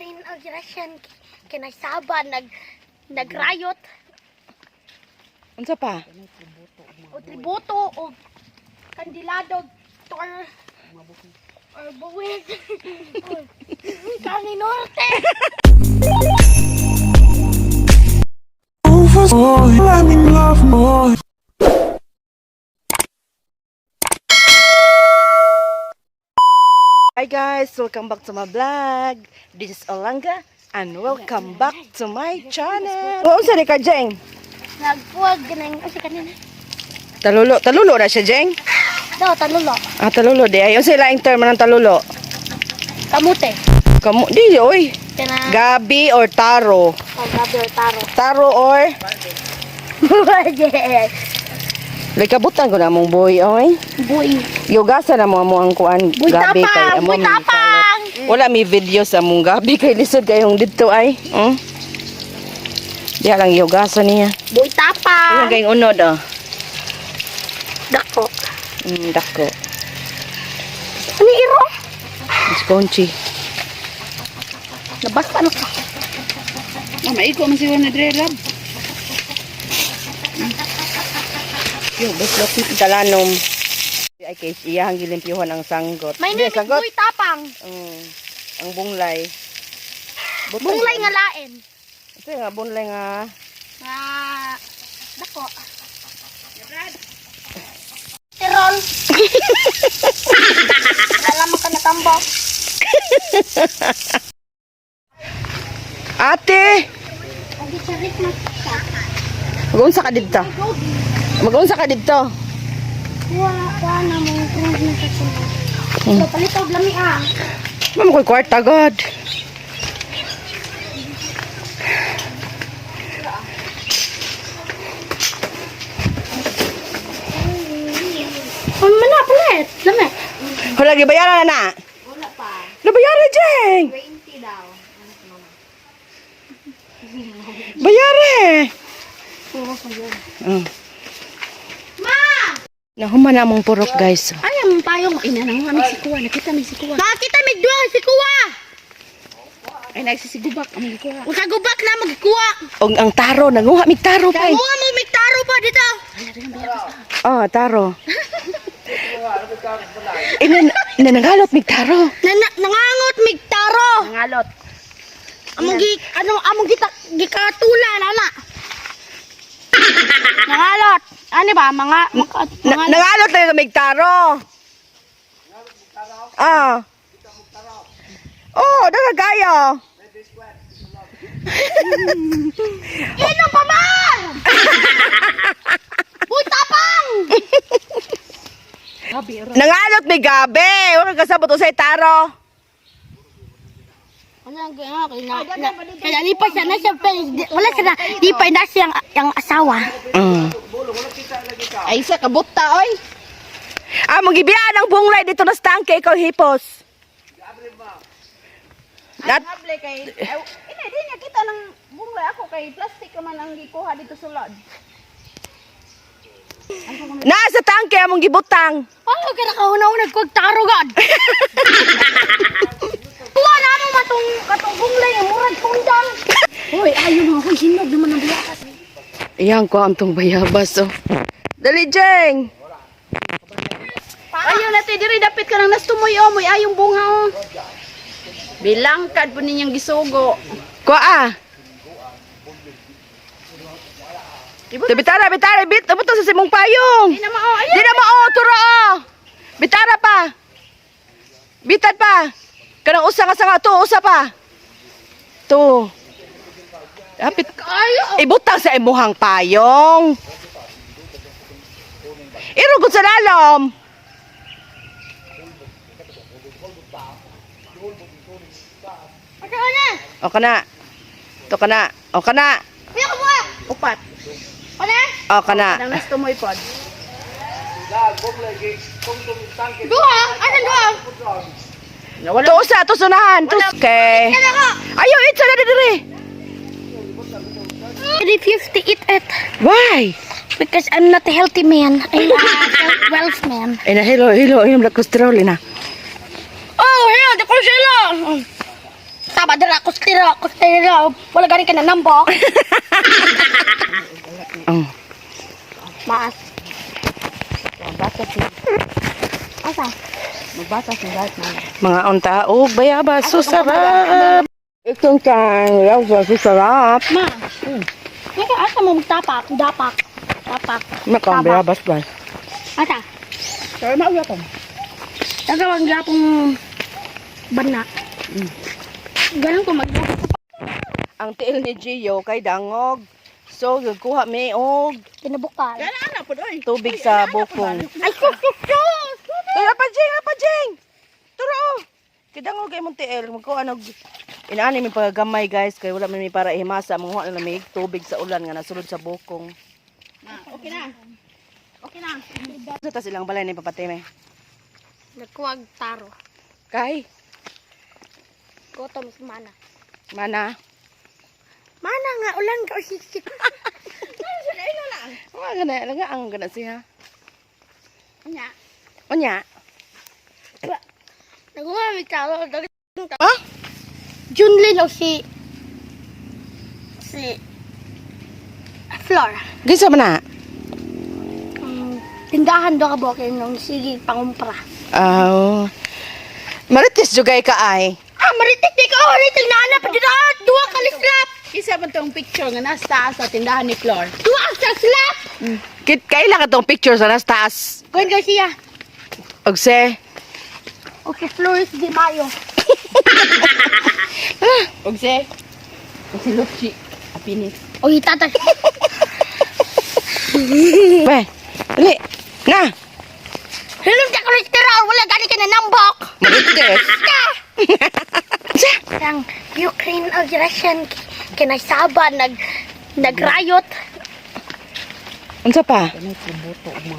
Ukraine og Russian kinasaba nagrayot. Unsa pa? O tributo o kandilado tor or buwis. Kani Norte. Oh, let me love more. Hi guys, welcome back to my vlog. This is Olanga and welcome back to my channel. Oh, unsa ni ka, Jeng? Nagpuwag ganang o sa kanina. Talulo, talulo na siya, Jeng. Daw talulo. Ah, talulo di ay. Unsa laing term ng talulo? Kamute. Kamu di oy. Kana Gabi or taro? o gabi or taro. Taro or Likabutan ko na mong boy oy. Buy. Yugasa na mo amo ang kuan Buy gabi kay tapang, amo buy mi tapang. Wala mi video sa mong gabi kay lisod kayong didto ay. Diha lang yugasa niya. Buy tapang. Ano kayong unod oh? Dako. Dako. Ano iro? Mas konchi. Nabasa na ka. Ah, maigo man siguro na dre lab. Yo, buslot kalanom. Ay kay iyang gilimpyuhan ang sanggot. My Di, name is sanggot. Buy Tapang. Ang bunglay. Butang- Bunglay nga lain. Ito nga bunglay nga. Nga dako. Tirol. Alam mo ka natambo. Ate, Agi charik na siya. mag-unsa ka didto? Mag-unsa ka didto? Kuha, kuha na mo yung friend na sa sunod. So, palit og lami ah. Mama ko'y kwarta god. Ano man na, palit. Lami. Wala gibayaran na na. Wala pa. Nabayaran, Jeng. 20 daw. Bayari. Oh. Ma! Nahuman na among purok, guys. Ay, ang payong. Ina nang kami si kuha, nakita mi si kuha. Nakita mig duha si kuha. Ay nagsisigubak ang gikuha. Ukagubak na magkuha. Og ang taro, nanguha mig taro pa. Kuha mo mig taro pa dito. Oh, taro. Ina, ina nangalot mig taro. Na, na, nangangot mig taro. Nangalot. Among gi ano among gita gikatula na na. Nangalot. Ano ba mga mga, Na, mga nangalot na mig taro. Ah. Oh, nagagayo. Ino pa man! Buy tapang! Gabi ra. Nangalot mig gabi. Wa ka kasabot usay taro. Ano ang ginawa ko na, na, kaya di pa siya na siya wala siya na di pa na siya ang asawa. Ay sa kabuta oy. Ah, magibiyaan ang bunglay dito na sa tangke, ikaw hipos. Ay hable kay ay, ina di niya kita ng bunglay ako kay plastic man ang gikuha dito sulod. Nasa tangke among gibutang. Ano ka nakahuna-una kog taro gad. Kuha na mo matong katong bunglay nga murag tundang. Hoy, ayo na hoy hinog naman ang biyakas. Iyan ko ang tong bayabas oh. Dali, Jeng. Ayo na te diri dapit ka nang nastumoy oh, moy ayong bunga oh. Bilangkad po ninyang gisugo. Ko ah. Ibutang Bitara, bitara, bit, butang sa simong payong. Di na mao ayo. Di na mao, turo oh. Bitara pa. Bitad pa. Kanang usa ka sanga to, usa pa. To. Apit. Ayo. Ibutang sa imuhang payong. Irugod sa lalom. Ano na? O kana. To kana. O kana. Kuya ko buha. Upat. Ano? O kana. Nang nastumoy pod. Duha? Asan duha? Nawala. To usa, to sunahan. To okay. Ano ka? Ayaw, itsa na diri. I refuse to eat it Why? because I'm not a healthy man. I'm a wealth man. Ay na hilo, hilo, hilo, cholesterol ina. Oh, here, the kusila. Tama dira kustira, kustira. Wala gani ka na nambok. Oh. Maas. Magbasa si Asa? Magbasa si lahat na. Mga unta og bayabas, susarap. Itong kang bayabas, susarap. Ma. Nga asa mo magtapak, dapak. Tapak. Makang bayabas ba? Asa? Pero mauya ko. Tagawang gapong bana. Ganun ko mag Ang tiil ni Gio kay dangog. So, kuha mi og kinabukal. Kana ana pud oy. tubig sa bukong. Ay, sus, sus, sus! Tara pa, Jing! Pa, Jing! Turo! Kidangog kay mong tiil. Magkuha nog inaani mi pagagamay, guys, kay wala man mi para ihimasa, manguha na lang mi tubig sa ulan nga nasulod sa bukong. Na, okay na. Okay na. Sa tas ilang balay ni papatime. Nagkuwag taro. Kay Gutom sa mana. mana. Mana nga, ulan ka o sisik. Wa gana nga ang gana siya. Unya. Unya. Nagkuha mi taro. Ah? Junlin o si... Si... Flor. Kinsa man na? Tindahan do ka bokin nung sige pangumpra. Aw. Marites jugay ka ay. Ah, maritik di ka! Oh, maritik na anak! Dito! Duwa ka lislap! Isa man tong picture nga nasa taas sa tindahan ni Flor. Duwa sa slap! Kit kaila ka tong picture sa nas taas. Gwen Garcia. Og se. O si Flores Di Mayo. Og si Luchi Apinis. O itatay. Be. Dali. Na. Hilom ka kolesterol! Wala gani ka na nambok! Marites. Ang Ukraine o Russian kinasaba nag nagrayot Unsa pa?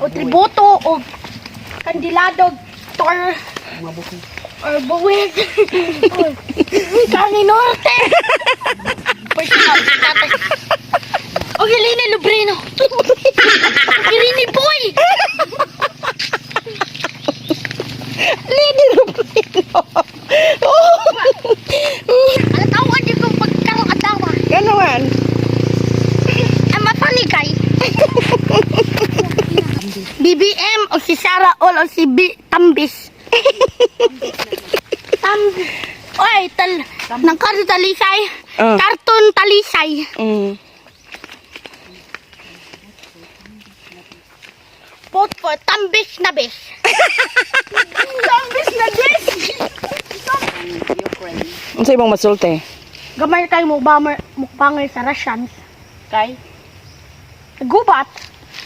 o tributo o kandilado tor or buwis kani norte personal tatay o Helene Lubrino Irene Boy. Lady Rubrino. Ang tawa di ko pagkarong atawa. Ganawan. Ang mapani kay BBM o si Sarah All o si B Tambis. Tam Oy, tal ng karton talisay. Ah. Karton talisay. Vote for Tambis na bis. Tambis na this. Ukraine. Unsa imong masulti? Gamay kayo mukbanger, mukbanger sa Russians. Kay Gubat.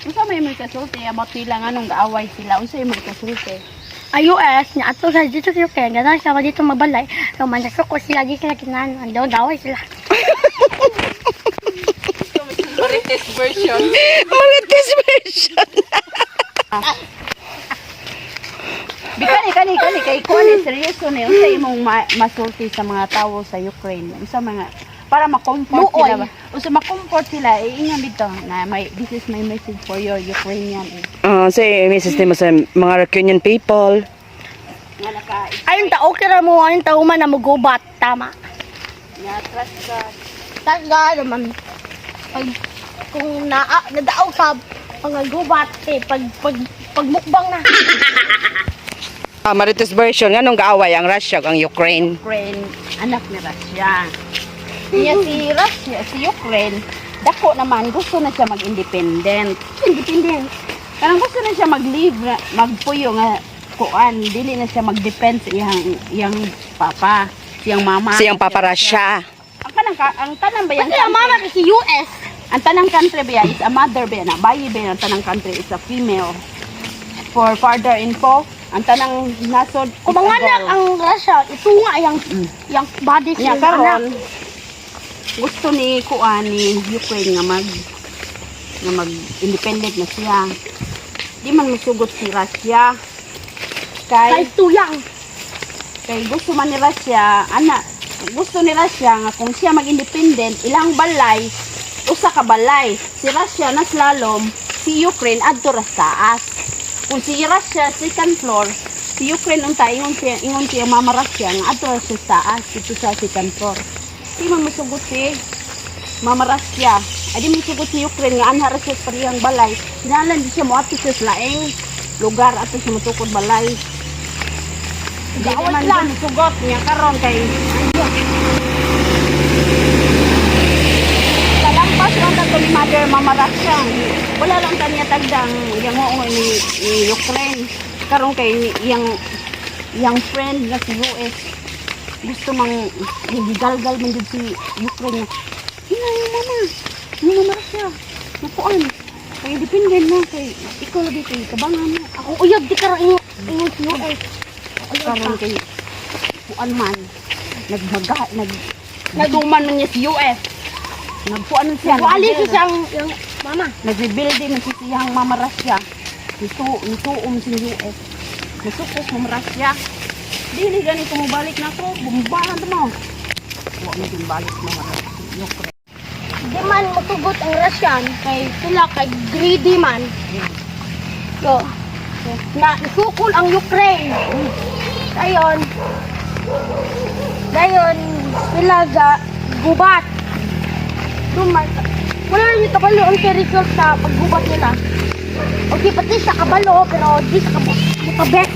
unsa may magkasulti about nila nganong gaaway sila? Unsa may magkasulti? Ay US, niya ato sa dito sa Ukraine, ganun siya dito mabalay. So, manasok ko sila, di sila kinan, ang daw daway sila. Marites version. Marites version. Bikani kani kani kay kuan ni seryoso ni unsa imong masulti sa mga tawo sa Ukraine? Unsa mga para ma-comfort Luoy. sila ba? Unsa ma-comfort sila iingon dito na may this is my message for your Ukrainian eh. Ah, say Mrs. Nimo sa mga Ukrainian people. Nga naka Ayun ta, okay ra mo, ayun ta, man na mugubat. Tama. nga trust God. Talaga naman. Pag, kung na, nadaog sa mga gubat, eh, pag, pag, pagmukbang na. Ah, Marites version nganong gaaway ang Russia ug ang Ukraine. Ukraine anak ni Russia. Niya si Russia, si Ukraine, dako naman gusto na siya mag-independent. Independent. Kanang gusto na siya mag-live, magpuyo nga kuan, dili na siya mag-depend sa iyang iyang papa, siyang mama. Siyang Papa Russia. Ang kanang ang tanan ba yang Kasi ang mama kasi US. ang tanang country ba is a mother ba na bayi ba ang tanang country is a female. For further info, ang tanang nasod is Kung a mga anak girl. ang Russia, ito nga yung, yung body Nya sa anak. karon gusto ni kuan ni Ukraine nga mag independent na siya. Di man musugot si Russia. Kay Kay tuyang. kay gusto man ni Russia, ana gusto ni Russia nga kung siya mag-independent, ilang balay, usa ka balay. Si Russia nas lalom, si Ukraine adto ra sa taas. Kung si Russia second floor, Si Ukraine unta ingon siya Mama Russia nga adto siya sa taas dito sa second floor. Di man musugot si Mama Russia. Adi mo sugot si Ukraine nga anha ra siya sa parehang balay. Kinahanglan di siya moadto siya sa laing lugar ato siya motukod balay. Di Gawat man lang. sugot niya karon kay kalampas lang ta ni Mother Mama Russia. Wala lang kanya tagdang yang oo ni Ukraine. Karon kay iyang iyang friend na si US gusto mang gigalgal man jud si Ukraine. Hina yung mama. Yung Mama Russia. Nakuan. Kay independent na kay ikaw lagi kay kabangan mo. Ako uyab di karon ingon ingon si US. Karon kay kuan man nagmaga nag nagduman man niya si US. Nagkuan man siya. Wali siya siyang yung mama. Nagrebuild man siya siyang Mama Russia. Nito nituom si US. Nasukos Mama Russia. Dili gani ko mobalik na ko, bumbahan ta mo. Wa man din balik Mama Russia. Ukraine. Di man matugot ang Russian kay sila kay greedy man. So, na isukol ang Ukraine. Dayon, dayon sila ga gubat. Duman, wala rin yung kabalo ang result sa paggubat nila. Okay, pati sa kabalo, pero di sa kabalo. Mukabet.